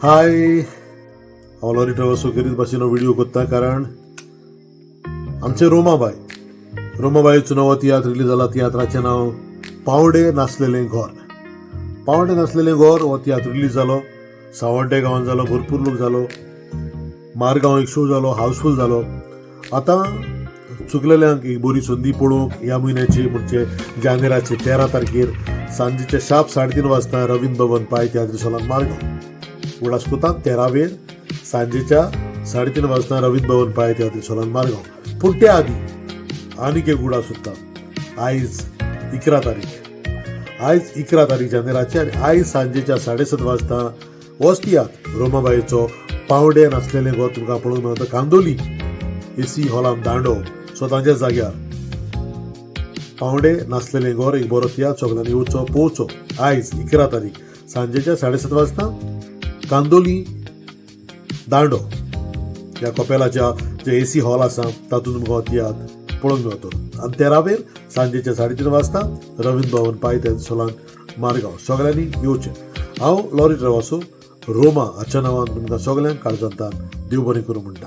हाय, हांव लॉरी ट्रॅव्हल्सो खेरीत भाशेन व्हिडिओ करता कारण आमचे रोमाबाय रोमाबायचो नवो तियात्र रिलीज जाला. तियात्राचें नांव पावडे नासलेलें घर. पावडे नासलेलें घर हो तियात्र रिलीज जालो, सावड्डे गांवांत जालो, भरपूर लोक जालो, मारगांव एक शो जालो, हावसफूल जालो. आतां चुकलेल्यांक एक बरी संदी पळोवंक ह्या म्हयन्याची म्हणजे जानेराचे 13 तारखेर सांजेचे शार्प 3:30 वाजता रवींद्र भवन पाय तियात्र सालान मारगांव. उडास कोता, 13वेर सांजेच्या 3:30 वाजता रवींद्र भवन पाय तियात्र सालान मारगांव. पूण त्या आदी आनीक एक उडास सुद्दां, आयज 11 तारीख, आयज 11 तारीख जानेराची आनी आयज सांजेच्या 7:30 वाजता होच तियात्र रोमाबाईचो पावडे नासलेलें घर तुमकां पळोवंक मेळटा कांदोली एसी हॉलान दांडो स्वताच्या जाग्यार. पावडे नासलेलें घर एक बरो तियात्र, सगळ्यांनी येवचो, पळोवचो. आयज 11 तारीख सांजेच्या 7:30 वाजता कांदोली दांडो ह्या कपेलाच्या जे एसी हॉल आसा तातूंत तुमकां हो तियात्र पळोवंक मेळटलो आनी 13वेर सांजेच्या 3:30 वाजता रवींद्र भवन पाय सोलान मारगांव. सगळ्यांनी येवचें. हांव लॉरी ट्रॅव्हल्सो रोमा हाच्या नांवान तुमकां सगळ्यांक काळजांतान देव बरें करूं म्हणटा.